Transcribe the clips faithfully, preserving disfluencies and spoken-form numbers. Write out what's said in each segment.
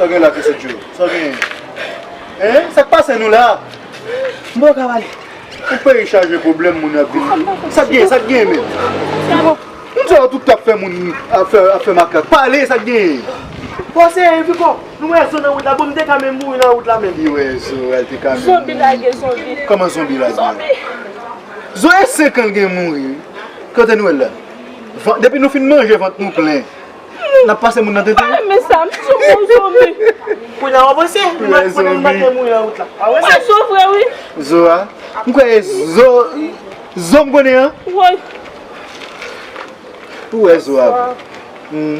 Sa gen la, Mesye Djo? Sa gen? Hein? Sa k pase nou la? M pa ka pale. Yon peyi chaje pwoblèm, moun ap vin. Sa k gen? Sa k gen, men? Moun sa yo tout ap fè moun, ap fè, ap fè makak. Pale, sa k gen? Pase, Viko, nou wè zo nan wout la, bon, m te ka menm mouri nan wout la menm. Li wè zo, al te ka menm. Zonbi lage zonbi. Kòman zonbi lage? Zonbi. Zo e senk an l gen mouri, wi. Kote nou wè l la? Van-, depi nou fin manje, vant nou plen. N ap pase moun nan tenten. Ah, men sa, m sou pou zonbi. Kounye a w panse? M pa, konnen m pa te mouri nan wout la. Ah, wè sa. Mwen sou vre, wi. Zo a? M kwè e zo, zo m konnen an. Woy. Ou wè zo a vre? Hmm.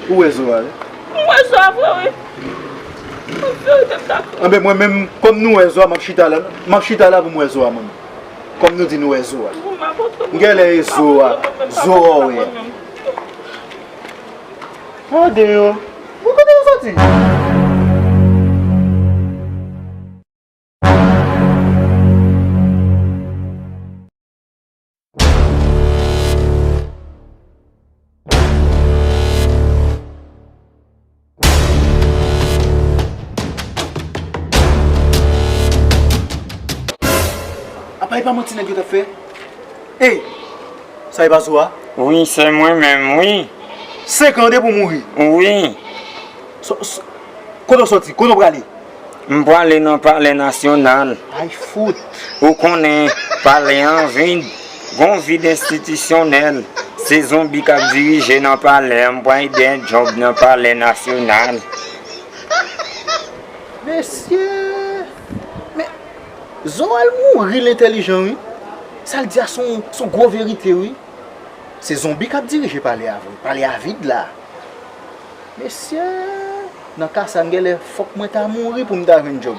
Ou wè zo a, wi? M wè zo a vre, wi. Anben, mwen menm, kòm nou wè zo a, m ap chita la. M ap chita la pou m wè zo a, mwen menm. Kòm nou di nou wè zo a. M genlè e zo a. Zo a, wi. Gade yo. Bon, kote yo soti? Apa e pa manti nèg yo t ap fè? Ey! Sa e pa zo a? Wi, se mwen menm, wi. Senk an depi w mouri? Wi. So, so, kote w soti? Kote w prale? M prale nan Palè Nasyonal. Ay, fout. Ou konnen, palè an vid. Gon vid enstitisyonèl. Se zonbi k ap dirije nan palè an. M pral gen djòb nan Palè Nasyonal. Mesye! Men, zo a l mouri l entèlijan, wi. Sa l di a se yon, se yon gwo verite, wi. Se zonbi k ap dirije palè a vre. Palè a vid la. Mesye, nan ka sa, m genlè fòk mwen ta mouri pou m ta jwenn djòb.